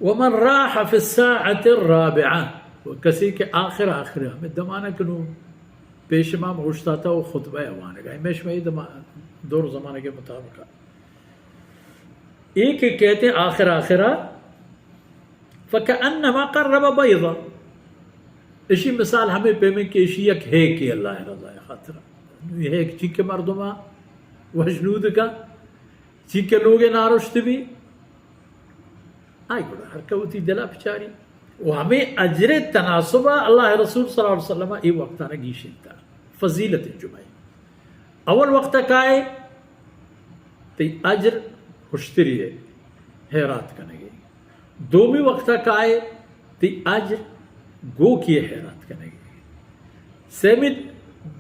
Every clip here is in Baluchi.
ومن راح في الساعة الرابعة، و کسی کہ آخر آخر ہمیں دمانہ کنو پیش امام اوشتاتا و خطبہ وانگا، ہمیش میں دما-، دور زمانہ کے مطابق ایک کہتے ہیں آخر آخرہ، فکأنما قرب بیضا، اشی مثال ہمیں پیمیں کہ اشی یک ہے کہ اللہ رضا خاطر، یہ ہے کہ چی کہ مردمہ وجنود کا، چی کہ لوگ نارشت بھی، آئی گڑا ہر کہ وتی دلا بچاری۔ و ہمیں اجر تناسبہ اللہ رسول صلی اللہ علیہ وسلم اے وقتانا گیشنتا۔ فضیلت جمعہ۔ اول وقت کائے تی اجر ہشتری ہے، حیرات کنگے۔ دومی وقت کائے تی اجر گوکی حیرات کنگے۔ سیمی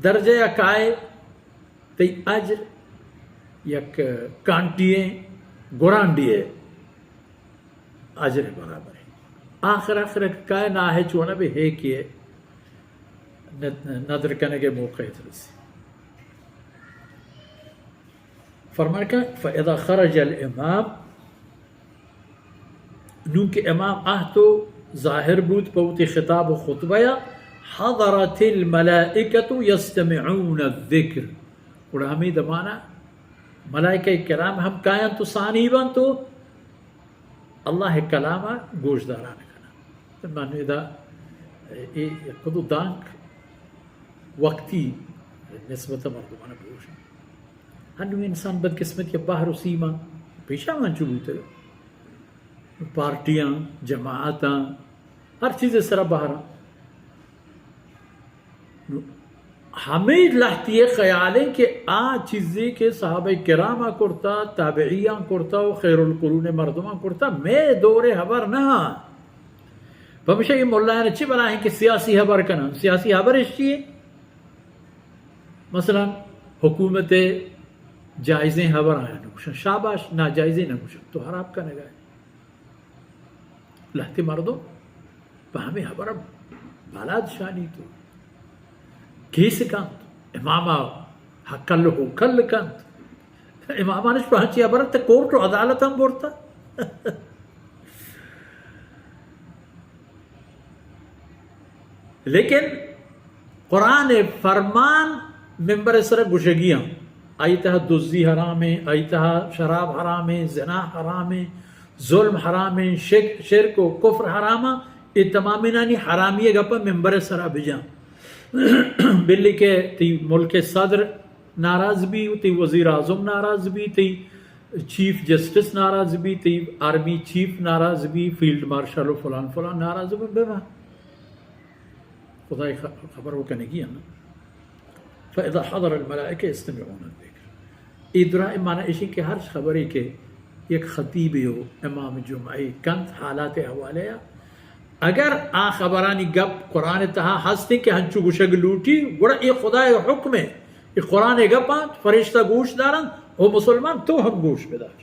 درجہ کائے تئی اجر یک کانٹی ء گرانڈی ء اجر ء برابر ہے۔ آخر آخر کائے نہ ہے چونہ بے ہے کہ ند-، ندر کنگ ء موقع ترسی۔ فرمان کہ فاذا خرج الامام، نوں کہ امام آہت و ظاہر بوت پہ وتی خطاب و خطبہ ء، حضرت الملائکۃ یستمعون الذکر، گڑا ہمے دمانا ملائکہ کرام ہم کاینت و ثانی بنت و اللہ کلام ء گوشداران کننت۔ من ادا اے کدو دانک وقتی نسبت مردمان بوش۔ ہنو انسان بدقسمتی بہر و سیما پیشا من چو بوتگ۔ پارٹیاں، جماعتاں، ہر چیز سرا بہر۔ ہمے لہتی خیال ہے کہ آ چیزے کہ صحابہ کرام کرتا، تابعیاں کرتا و خیر القرون مردماں کرتا، میں دور حبر نہ۔ پمشہ یہ ملایان چی بلاہیں کہ سیاسی حبر کنن؟ سیاسی حبر اشی ہے؟ مثلاً حکومت جائزیں حبر آیا نگوشن، شاباش، ناجائزیں نگوشن، تو حراب کنگا ہے۔ لہتے مردم پہ ہمیں حبر بالاد شانی تو کیس کنت، امام حقل و ہوکل کنت۔ امامانش پہ ہنچی حبر تے کورٹ و عدالت ہم برتا۔ لیکن قرآن فرمان ممبر سر گشگیاں، آئی تہا دزی حرام ہیں، آئی تہا شراب حرام ہیں، زنا حرام ہیں، ظلم حرام ہیں، شک-، شرک و کفر حرام ہیں، یہ تمامینانی حرامی گپا ممبر سرا بجاں۔ بلی کہ تی ملک صدر ناراض بی، تی وزیر اعظم ناراض بی، تی چیف جسٹس ناراض بی، تی آرمی چیف ناراض بی، فیلڈ مارشل و فلان فلان ناراض بی، ببا۔ خدای خ-، خبر و کنگی ہے نا۔ فاذا حضر الملائکہ یستمعون الذکر۔ اے درا معنی اشی کہ ہر خبرے کہ یک خطیبے و امام جمعہ کنت حالات حوالے آ، اگر آ خبرانی گپ قرآن تہا ہستیں کہ ہنچو گشگ لوٹی، گڑا اے خدای حکم ہے، اے قرآن گپ آنت، فرشتہ گوش دارنت، او مسلمان تو ہم گوش بدار۔